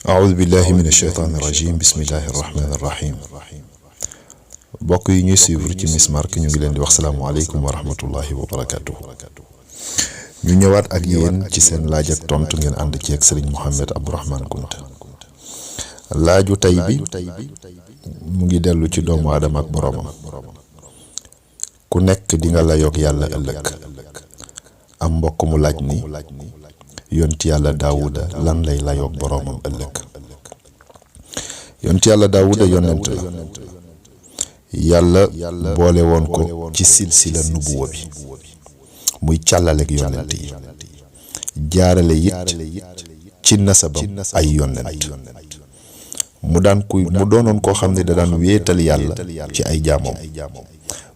أعوذ بالله من الشيطان الرجيم بسم الله الرحمن الرحيم bokk yi ñuy suivre ci Miss Mark ñu ngi leen di wax salaamaaleykum wa rahmatullahi wa barakatuh ñu ñëwaat ak yéen ci seen laaj ak tontu ngeen ànd ci ak Serigne Mohamed Abdourahmane Kounta laaju tay bi mu ngi dellu ci doomu aadama ak boromam ku nekk di nga la yokk yàlla ëllëg am mbokk mu laaj ni yonti yàlla Daawuda lan lay layoog boromam ëllëg yonti yàlla Daawuda yonent la yàlla boole woon ko ci silsila nubuwa bi muy càllaleeg yonent yi jaarale it ci nasabam ay yonent mu doonoon koo xam ne da daan wéetal yàlla ci ay jaamam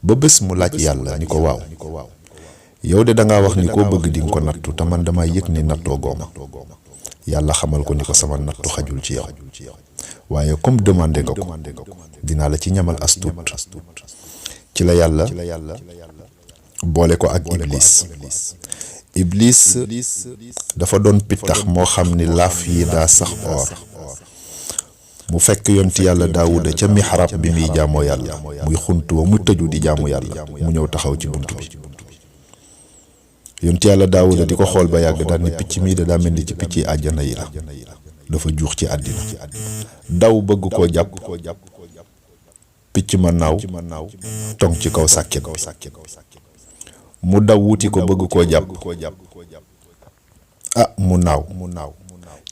ba bés mu laaj yàlla ni ko waaw yow de dangaa wax ni koo bëgg di nga ko nattu te man dama yëg ni nattoo gooma yàlla xamal ko ni ko sama nattu xajul ci yow waaye comme demandé nga ko dinaa la ci ñamal astut ci la yàlla boole ko ak iblis dafa doon pittax moo xam ni laaf yi daa sax or mu fekk yonti yàlla Daawuda ca mihrab bi muy jaamoo yàlla muy xuntu wa mu tëju di jaamu yàlla mu ñëw taxaw ci bunt bi yonti yàlla Daawuda di ko xool ba yàgg daal ni picc mii daa mel ni ci picc yi àjjana yi la dafa juux ci àddina daw bëgg koo jàpp picc ma naaw tong ci kaw sàkket mu daw wuti ko bëgg koo jàpp mu naaw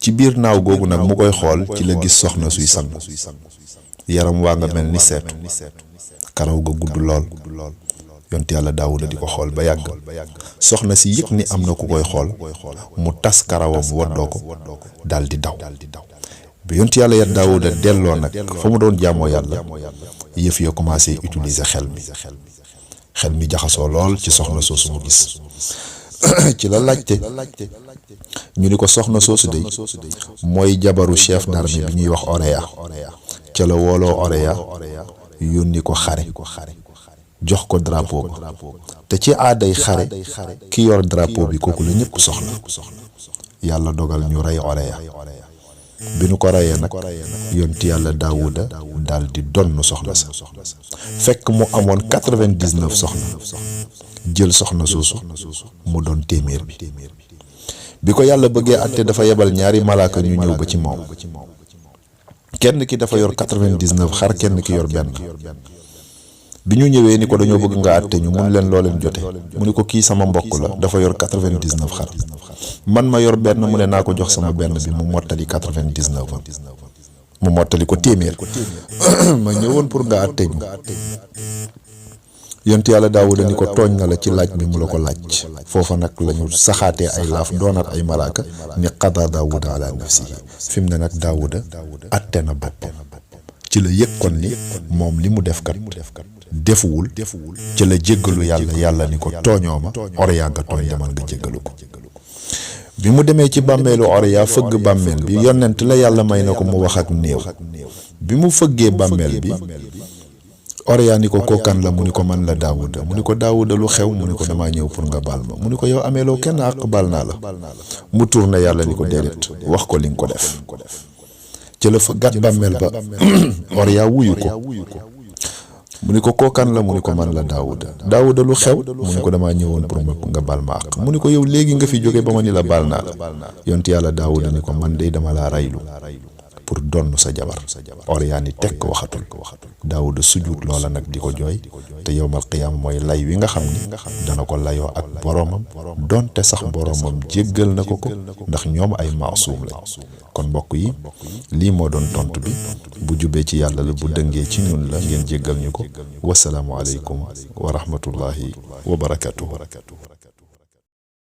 ci biir naaw googu nag mu koy xool ci la gis soxna suy sang yaram waa nga mel ni seetu karaw ga gudd lool yonti yàlla Daawuda di ko xool ba yàgg soxna si yëg ni am na ku koy xool mu tas karawam woddoo ko dal di daw bi yonti yàlla Daawuda delloo nag fa mu doon jaamoo yàlla yëf ya commencé utiliser xel mi jaxasoo lool ci soxna soosu mu gis ci la laajte ñu ni ko soxna soosu de mooy jabaru chef d'armée bi ñuy wax Oréya ca la wooloo Oréya yónni ko xare jox ko drapeau ba te ci aaday xare ki yor drapeau bi kooku la ñëpp soxla yàlla dogal ñu rey Oréya bi ñu ko reyee nag yonti yàlla Daawuda daal di donn soxna sa fekk mu amoon 99 soxna jël soxna soosu mu doon téeméer bi ko yàlla bëggee àtte dafa yebal ñaari malaaka ñu ñëw ba ci moom kenn ki dafa yor 99 xar kenn ki yor benn bi ñu ñëwee ni ko dañoo bëgg nga àtte ñu mun leen loo leen jote mu ni ko kii sama mbokk la dafa yor 99 xar man ma yor benn mu ne naa ko jox sama benn bi mu mottali 99 mu mottali ko téeméer ma ñëwoon pour nga àtte ñu yonent yàlla Daawuda ni ko tooñ na la ci laaj bi mu la ko laaj foofa nag lañu saxaatee ay laaf doonaat ay malaaka ni qada Daawuda ala nafsihi fi mu ne nag Daawuda àtte na boppam ci la yëg kon ni moom li mu def kat defuwul ci la jéggalu yàlla ni ko tooñoo ma Oréya nga tooñ demal nga jéggalu ko bi mu demee ci bàmmeelu Oréya fëgg bàmmeel bi yonent la yàlla may na ko mu wax ak néew bi mu fëggee bàmmeel bi Oréya ni ko kookan la mu ni ko man la Daawuda mu ni ko Daawuda lu xew mu ni ko damaa ñëw pour nga baal ma mu ni ko yow ameeloo kenn àq baal naa la mu tourné yàlla ni ko déedéet wax ko li nga ko def ci la fa gàtt bàmmeel ba Oréya wuyu ko mu ni ko kookan la mu ni ko man la Daawuda lu xew mu ni ko damaa ñëwoon pour nga baal ma àq mu ni ko yow léegi nga fi jóge ba ma ni la baal naa la yonti yàlla Daawuda ni ko man de dama laa raylu pour donn sa jabar Oréya ni tekk waxatul Daawuda sujjuut loola nag di ko jooy te yowmal qiyaam mooy lay wi nga xam ni dana ko layoo ak boromam donte sax boromam jéggal na ko ndax ñoom ay maasuum lañ kon mbokk yi lii moo doon tontu bi bu jubee ci yàlla la bu dëngee ci ñun la ngeen jéggal ñu ko wasalaamu aleykum wa rahmatullahi wa barakatuhu